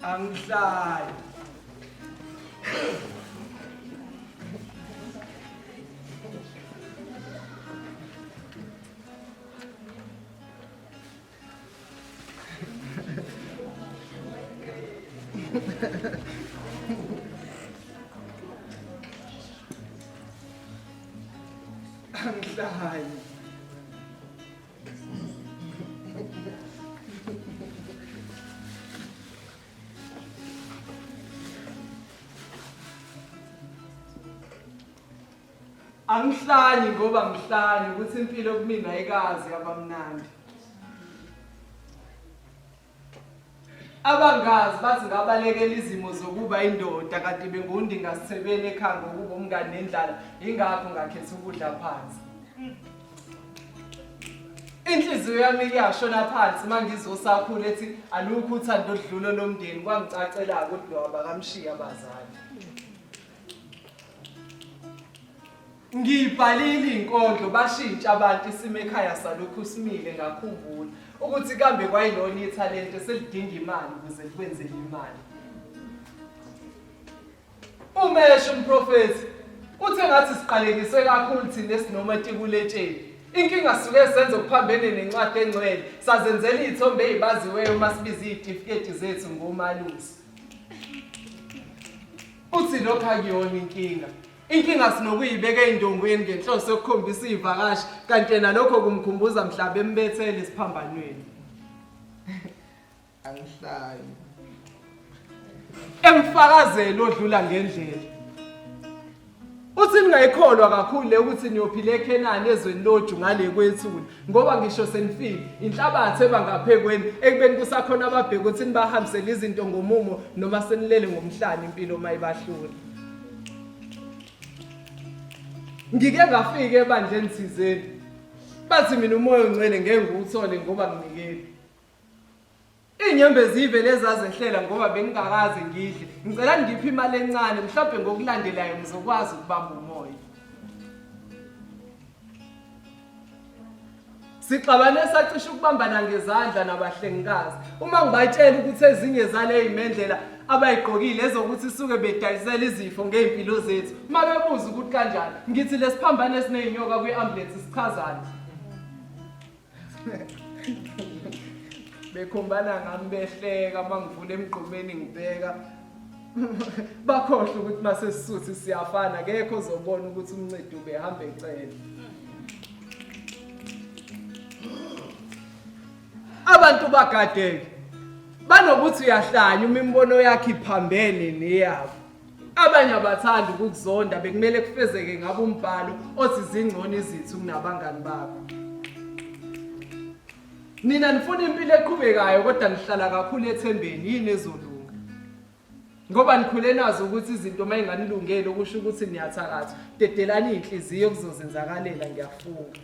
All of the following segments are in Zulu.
Angihlali. Angihlali. Angihlanyi ngoba ngihlanyi ukuthi impilo kumina ayikaze yabamnandi. Abangazi bathi ngabalekela izimo zokuba indoda kanti bengundingasithebeni ekhaya ngokuba umngani nendlala ingakho ngakhetha ukudla phansi. Inhliziyo yami iyashona phansi mangizosakhula ethi alukho uthando oludlula lomndeni kwangicacela ukuthi lo abakamshiya abazali. Ngiyibhalile inkondlo bashintsha abantu isimo ekhaya salokhu simile ngakhumbula ukuthi kambe kwayilona ithalente selidinga imali ukuze likwenzele imali. Umesho umprofethi uthe ngathi siqalekiswe kakhulu thina esinomatikuletsheni. Inkinga sisuke senze okuphambene nencwadi engcwele sazenzela iy'thombe ey'baziweyo uma sibiza iy'tifiketi zethu ngomalusi. Uthi lokho akuyona inkinga. Inkinga sinokuyibeka ey'ndongweni ngenhloso yokukhombisa iy'vakashi kanti yena lokho kumkhumbuza mhla bembethele esiphambanweni. Angihlayi. Emfakazelo odlula ngendlela. Uthi ningayikholwa kakhulu le ukuthi niyophila eKhenani ezweni loju ngale kwethuna ngoba ngisho senifile inhlabathi eba ngaphekweni ekubeni kusakhona ababheka ukuthi nibahambisele izinto ngomumo noma senilele ngomhlane impilo mayibahlula. Ngike ngafika ebandleni thizeni bathi mina umoya ongcwele ngeke ngiwuthole ngoba nginikele. Iy'nyembezi ivele ezazehlela ngoba bengingakaze ngidle. Ngicela ningiphe imali encane mhlawumbe ngokulandelayo ngizokwazi ukubamba umoya. Sixabane sacishe ukubambana ngezandla nabahlengikazi. Uma ngibatshela ukuthi ezinye zale y'mendlela abayigqokile ezokuthi suke bedayisela izifo ngey'mpilo zethu. Uma bebuza ukuthi kanjani, ngithi lesiphambano esiney'nyoka kwi-ambulensi sichazani? Bekhombana ngami behleka uma ngivula emgqomeni ngibheka bakhohlwa ukuthi masesisuthi siyafana akekho ozobona ukuthi umncedi ubehamba ecele. Abantu bagadeke banokuthi uyahlanya uma imibono yakhe iphambene neyabo. Abanye abathandi ukukuzonda bekumele kufezeke ngabe umbhalo othi zingcono izitha kunabangani bakho. Nina nifuna impilo eqhubekayo kodwa nihlala kakhulu ethembeni yini ezolunga. Ngoba nikhule nazo ukuthi izinto uma inganilungeli okusho ukuthi niyathakatha. Dedelani inhliziyo kuzozenzakalela ngiyafunga.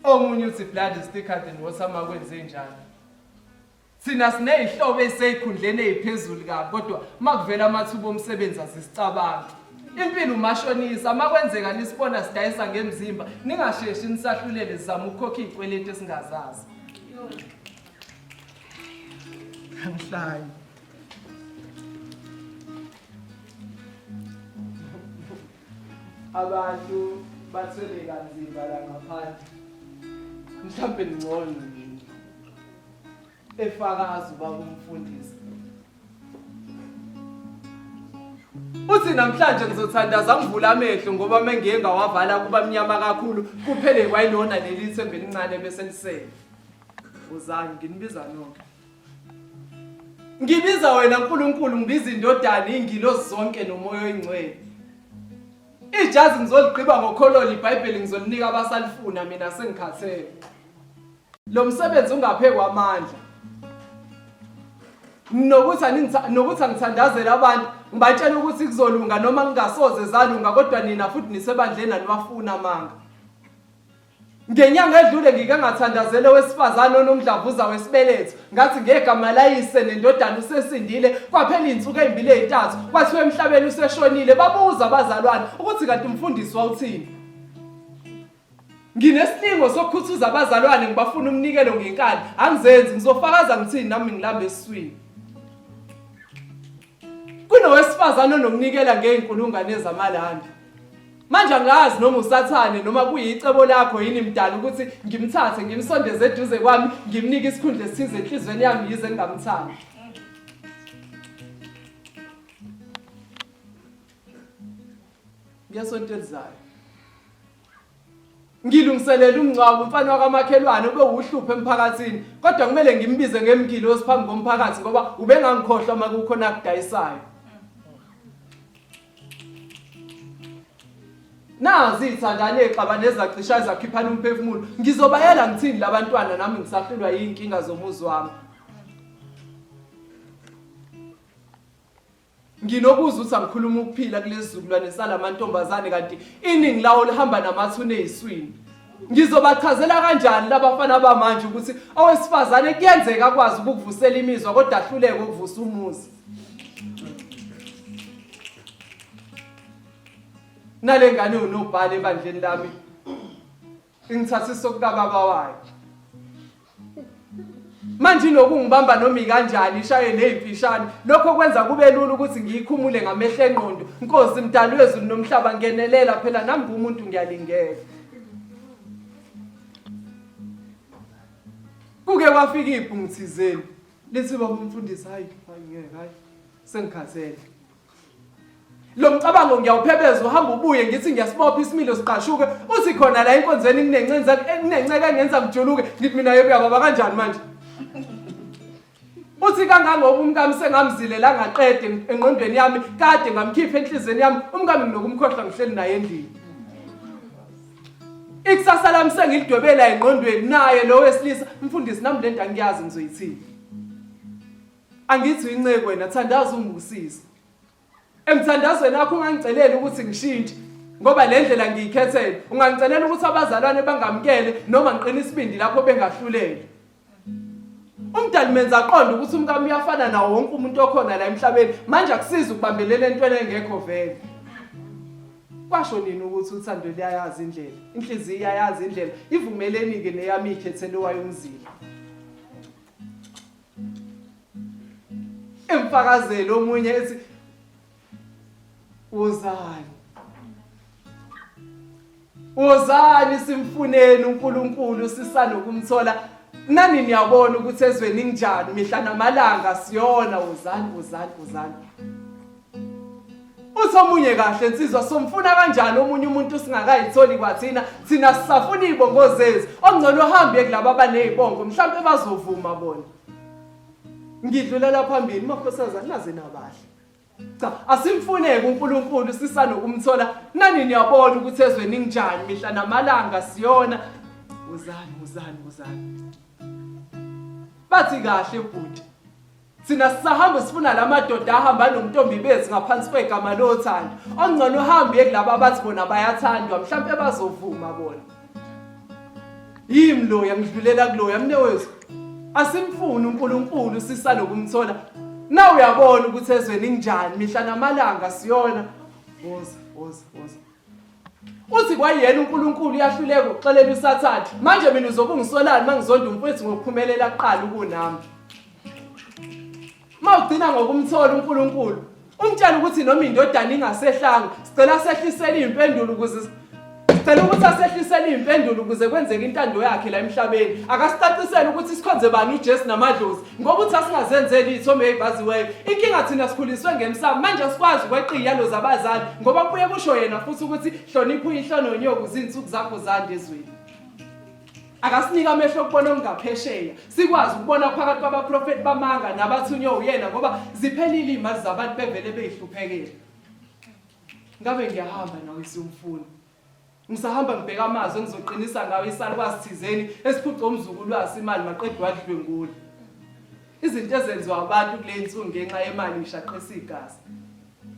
Omunye uthi blood is thicker than water makwenze njani. Thina siney'hlobo ey'sey'khundleni ey'phezulu kabi kodwa uma kuvela amathuba omsebenzi azisicabangi. Impilo umashonisa, uma kwenzeka nisibona sidayisa ngemzimba, ningasheshi nisahlulele sizama ukukhokha iy'kweletu esingazazi. Angihlayi. Abantu bathwele kanzima la ngaphandle. Mhlawumbe ningcono nini. Efakaza ubaba umfundisi. Uthi namhlanje ngizothandaza ngivula amehlo ngoba mengiye ngawavala kuba mnyama kakhulu kuphele kwayilona leli themba elincane bese lisele. Uzani nginibiza nonke. Ngibiza wena Nkulunkulu ngibiza indodana ingilozi zonke nomoya oyingcwele. Ijazi ngizoligqiba ngokhololo iBhayibheli ngizolinika abasalifuna mina sengikhathele. Lo msebenzi ungaphekwa amandla. Nokuthi nokuthi angithandazele abantu ngibatshela ukuthi kuzolunga noma ngingasoze zalunga kodwa nina futhi nisebandleni aniwafuni amanga. Ngenyanga edlule ngike ngathandazela owesifazane onomdlavuza wesibeletho ngathi ngegama layise nendodana usesindile kwaphela iy'nsuku ey'mbili ey'ntathu kwathiwa emhlabeni useshonile babuza abazalwane ukuthi kanti umfundisi wawuthini. Nginesilingo sokukhuthuza abazalwane ngibafuna umnikelo ngenkani. Angizenzi ngizofakaza ngithini nami ngilambe esiswini. Kunowesifazane onokunikela ngey'nkulungwane zamalandi. Manje angazi noma usathane noma kuyicebo lakho yini mdala ukuthi ngimthathe ngimsondeze eduze kwami ngimnike isikhundla esithize enhliziyweni yami yize ngingamthandi. Ngesonto elizayo ngilungiselela umngcwabo umfana wakamakhelwane ube wuhlupho emphakathini kodwa kumele ngimbize ngemngilosi phambi komphakathi ngoba ubengangikhohlwa uma kukhona akudayisayo. Nazi iy'thandane ey'xabane ezacisha zakhiphana umphefumulo. Ngizobayela ngithini labantwana nami ngisahlulwa yiy'nkinga zomuzi wami. Nginokuzwa ukuthi angikhuluma ukuphila kulesi sizukulwane salamantombazane kanti iningi lawo lihamba namathuna eyiswini. Ngizobachazela kanjani labafana bamanje ukuthi owesifazane kuyenzeka akwazi ukukuvusela imizwa kodwa ahluleke ukuvusa umuzi. Nale ngane unobhala ebandleni lami ingithathisa okukababa wayo. Manje inokungibamba noma ikanjani ishaye nezimfishane. Lokho kwenza kube lula ukuthi ngiyikhumule ngamehlo engqondo. Nkosi mdali wezulu nomhlaba ngenelela phela nami ngumuntu ngiyalingeka. Kuke kwafika ibhungu thizeni. Lithi baba umfundisi hayi hayi ngeke hayi sengikhathele. Lo mcabango ngiyawuphebeza uhamba ubuye ngithi ngiyasibopha isimilo siqashuke uthi khona la enkonzweni kunencenza kunenceka engenza ngijuluke ngithi mina yebo uyababa kanjani manje uthi kangangoba umkami sengamzilela ngaqede engqondweni yami kade ngamkhipha enhlizweni yami umkami nginokumkhohlwa ngihleli naye endlini ikusasa lami sengilidwebela engqondweni naye lo wesilisa mfundisi nami lento angiyazi ngizoyithini Angithi uyinceku wena thandaza ungibusise. Emthandazweni wakho ungangiceleli ukuthi ngishintshe ngoba le ndlela ngiyikhethele. Ungangicelela ukuthi abazalwane bangamukele noma ngiqine isibindi lapho bengahluleli. Umdali menza aqonde ukuthi umkami uyafana nawo wonke umuntu okhona la emhlabeni. Manje akusizi ukubambelela entweni engekho vele. Kwasho nini ukuthi uthando liyayazi indlela, inhliziyo iyayazi indlela. Ivumeleni-ke neyami ikhethele owayo umzila. Emfakazeli omunye ethi wozani wozani simfuneni uNkulunkulu sisanokumthola nani niyabona ukuthi ezweni kunjani mihla namalanga siyona wozani wozani wozani Uthi omunye kahle nsizwa somfuna kanjani omunye umuntu singakayitholi kwathina thina sisafuna izibongo zethu okungcono uhambe kulabo abanezibongo mhlawumbe bazovuma bona ngidlulela phambili makhosazana naze nabahle cha asimfuneke uNkulunkulu sisanokumthola nani niyabona ukuthi ezweni nginjani mihla namalanga siyona wozani wozani wozani bathi kahle bhuti Thina sisahamba sifuna la madoda ahamba nomntombi bethu ngaphansi kwegama lothando. Okungcono uhambe uye kulaba abathi bona bayathandwa, mhlampe bazovuma bona. Yimi loya ngidlulela kuloya mnewethu. Asimfuni uNkulunkulu sisalokumthola. Na uyabona ukuthi ezweni kunjani mihla namalanga siyona. Woza, woza, woza. Uthi kwayena uNkulunkulu uyahluleka ukuxelela uSathane. Manje mina uzobe ungisolani mangizonda umfowethu ngokuphumelela kuqala ukunami. Mawugcina ngokumthola uNkulunkulu, umtshela ukuthi noma indodana ingasehlanga, sicela sehlisele izimpendulo ukuze sicela ukuthi asehlisele izimpendulo ukuze kwenzeke intando yakhe la emhlabeni. Akasicacisele ukuthi sikhonze bani uJesu namadlozi, ngoba uthi asingazenzeli izithombe ezibaziweyo. Inkinga thina sikhuliswe ngemsamo, manje asikwazi ukweqa iziyalo zabazali ngoba kubuye kusho yena futhi ukuthi hlonipha uyihlo nonyoko ukuze izinsuku zakho zande ezweni. Akasinike amehlo okubona okungaphesheya, sikwazi ukubona phakathi kwabaprofethi bamanga nabathunywe uyena ngoba ziphelile iy'mali zabantu bevele bey'hluphekela. Ngabe ngiyahamba nawe siyomfuna. Ngisahamba ngibheka amazwi engizoqinisa ngawo isalukwazi thizeni esiphuce umzukulu waso imali maqede wadlwengula. Izinto ezenziwa abantu kule nsuku ngenxa yemali ngishaqisa igazi.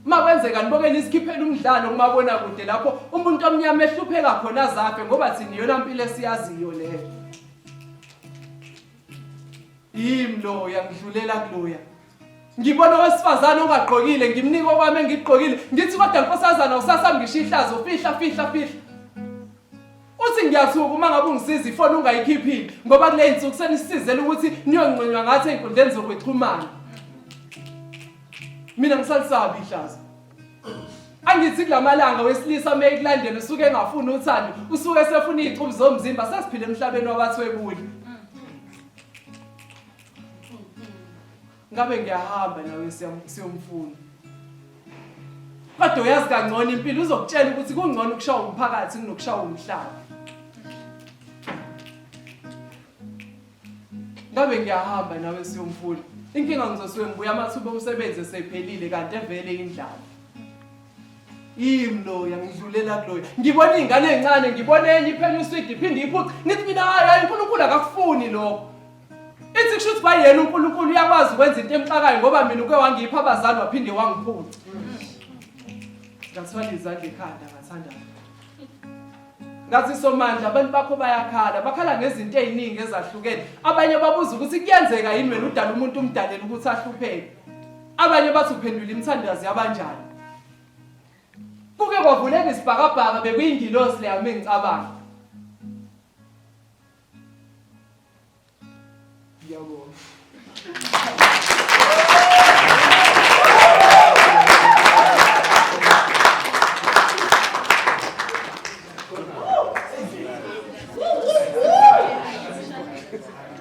Uma kwenzeka niboke nisikhiphele umdlalo kumabonakude lapho umuntu omnyama ehlupheka khona azafe ngoba thina iyona mpilo esiyaziyo leyo. Yimi loya ngidlulela kuloya. Ngibona owesifazane ongagqokile ngimnika okwami engikugqokile ngithi kodwa nkosazana usasa ngisho ihlazo fihla fihla fihla. Futhi ngiyathuka uma ngabe ungisiza ifoni ungayikhiphile ngoba kule zinsuku senisizela ukuthi niyonqinywa ngathi ey'nkundleni zokuxhumana. Mina ngisalisabi ihlazo. Angithi kulamalanga wesilisa uma ekulandela usuke engafuni uthando, usuke esefuna iy'cubu zomzimba, sesiphila emhlabeni wabathwebuli. Ngabe ngiyahamba nawe siyomfuna. Kodwa uyazi kangcono impilo uzokutshela ukuthi kungcono ukushawa umphakathi kunokushawa umhlaba. Ngabe ngiyahamba nawe siyomfuna. Inkinga ngizosuke ngibuya amathuba omsebenzi esephelile kanti evele indlala. Yimi loya ngidlulela kuloya. Ngibona iy'ngane ey'ncane, ngibona enye iphenya uswidi iphinde iphuce. Ngithi mina hayi hayi uNkulunkulu akakufuni lokho. Ithi kusho ukuthi kwayena uNkulunkulu uyakwazi ukwenza into emxakayo ngoba mina uke wangipha abazali waphinde wangiphuca. Ngathwala izandla ekhanda ngathandaza. Ngathi Somandla abantu bakho bayakhala, bakhala ngezinto eziningi ezahlukene. Abanye babuza ukuthi kuyenzeka yini wena udala umuntu umdalele ukuthi ahlupheke. Abanye bathi uphendula imithandazo yabanjani. Kuke kwavuleka isibhakabhaka bekuyingilosi leya mengicabanga. Ngiyabonga.